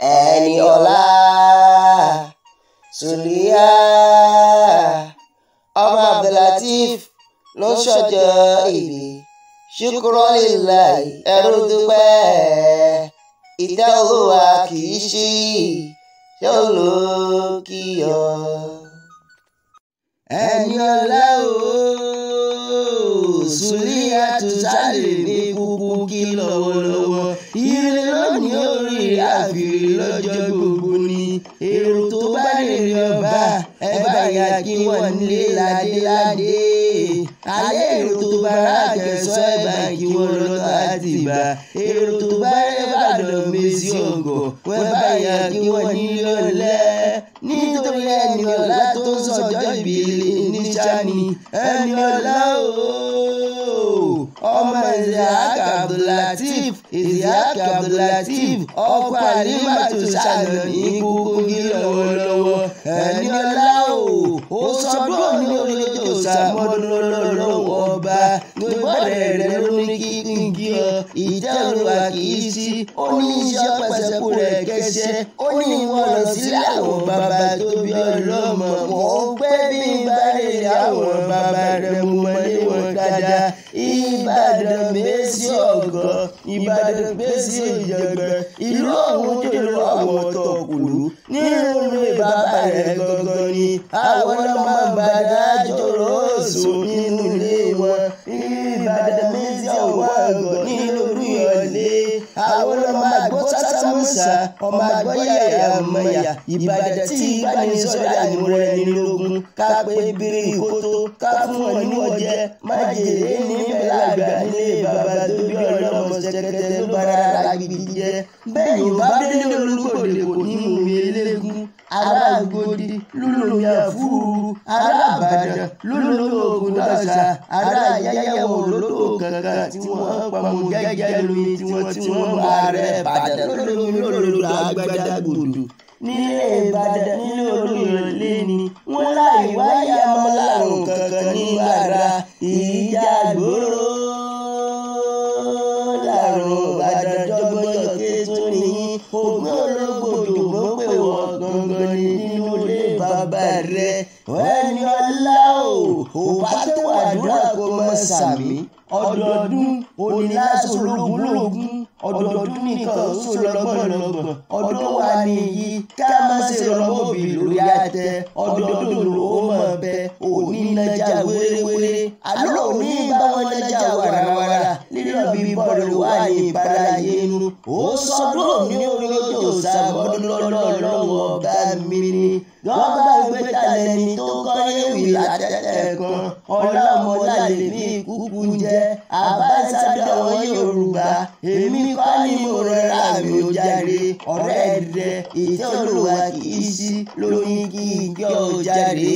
Ẹniọlá Sùlíyà ọmọ Abdulateef ló ń ṣọjọ́ ìbí. Ṣukurulillahi ẹrú dúpẹ́. Ìtẹ́ Olúwa kì í ṣí, ṣé olókìyọ. Ẹniọlá ooo, Sùlíyà tún sálè ní kúkú kí lọ́wọ́lọ́wọ́. Ire lónìí orí àfìrí lọ́jọ́ gbogbo ni. Èrò tó bá rèrè ọba, ẹ bá yà kí wọ́n nílé ládéládé. Alẹ́ èrò tó bá rà kẹsọ́ ẹ bá kí wọ́n lọ́tọ̀ àti ìbá. Èrò tó bá rẹ̀ bàdàn mèsì ọ̀gọ̀, wọ́n bá yà kí wọ́n nílé ọ̀lẹ́. Nítorí Ẹniọlá tó ń sọjọ́ ìbílẹ̀ ní sani. Ẹniọlá ooo, ọmọ Isiaq Abdulateef, Isiaq Abdulateef, ọkọ Alimatu Sànà ní kúkú kí lọ́wọ́lọ́wọ́. Ẹniọlá ooo, ó sọdún òní olójó sàmọ́dún lọ́lọ́wọ́ ọba. Gbọ́dọ̀ rẹ̀ ló ní kí n kí ọ, ìtẹ́ Olúwa kì í sí. Ó ní iṣẹ́ pẹ̀sẹ̀kù rẹ̀ kẹsẹ̀, ó ní ìwọ lọ sílé àwọn bàbá tó bí ọlọ́mọ. Mò ń pẹ́ bí n bá rèrè àwọn bàbá rẹ̀ mú mọ́lé wọn dáadáa. Ìbàdàn mèsì ọ̀gọ́, Ìbàdàn mèsì ìjẹ̀gbẹ́, ìlú ọ̀hún jòló àwọn tọkùlù. Nínú ilé bàbá rẹ̀ gangan ni àwọn ọlọ́mọ Ìbàdàn àjòrò òsùn nínú ilé wọn. Ìbàdàn mèsì ọ̀wọ́ àgọ́ nínú Olúyọ̀lé. Àwọn ọlọ́mọ àgbọ̀ sásámúsà, ọmọ àgbọ̀ yàyà mọ̀yà. Ìbàdàn tí ìbánisọ̀rọ̀ àmúrẹ́ ní lógún. Ká pé bírí kótó, ká fún wọn ní ọjẹ́. Májèlé níbẹ̀ lágbà nílé bàbá tó bí ọlọ́mọ ṣẹ̀kẹ̀tẹ̀ ló bára lágbìdì jẹ́. Bẹ́ẹ̀ yóò bá délé Olúgbòde kò ní mú mi eléégún. Ará Agodi lólómi àfúrú, ará Ìbàdàn lólómi Ògùndọ̀sà, ará Yáyáwó olódò kankan tí wọ́n pamọ́ gẹ́gẹ́ lómi tí wọ́n mú ààrẹ Ìbàdàn lólómi lólódò àgbàdàgbòdò. Nílé Ìbàdàn nílé Olúyọ̀lé ni wọ́n láì wáyà mọ́ lárùn kankan nínú ara ìjà gbòòrò lárùn Ìbàdàn jọgbọ́n yọ̀kẹ́ tún nìyí. Ògùn ológbòdò mọ̀ pé wọ́n gangan ni nínú ilé bàbá rẹ̀. Ẹniọlá o, ò bá tó àdúrà kó mọ sàmí. Ọdọọdún onílàsó lógún lógún, ọdọọdún nìkan oṣù lọ́gbọ̀n lọ́gbọ̀n. Ọdún wa nìyí ká má ṣe rọmọbì lórí àtẹ. Ọdọọdún ló mọ̀ bẹ́, òní nájà wéréwéré. Àlọ́ òní bá wọn nájà wàràwàrà. Lílọ bí bọ́ọ̀lù wà ní ìbára yẹnu. Ó sọdún òní orí ojú sàmọ́dún lọ́lọ́lọ́wọ́ ọba mi ni. Gọ́gbà gbé talẹ̀ ni tó kọ́lé wì látẹ̀tẹ̀ kan. Ọlọ́mọlá lèmi kúkú jẹ́. Àbáṣádọ̀ àwọn Yorùbá. Èmi kọ́ ni mo rọra mi ò jàre. Ọ̀rẹ́ rẹ̀ ìtẹ́ Olúwa kì í sí lóní kí n kí ọ jàre.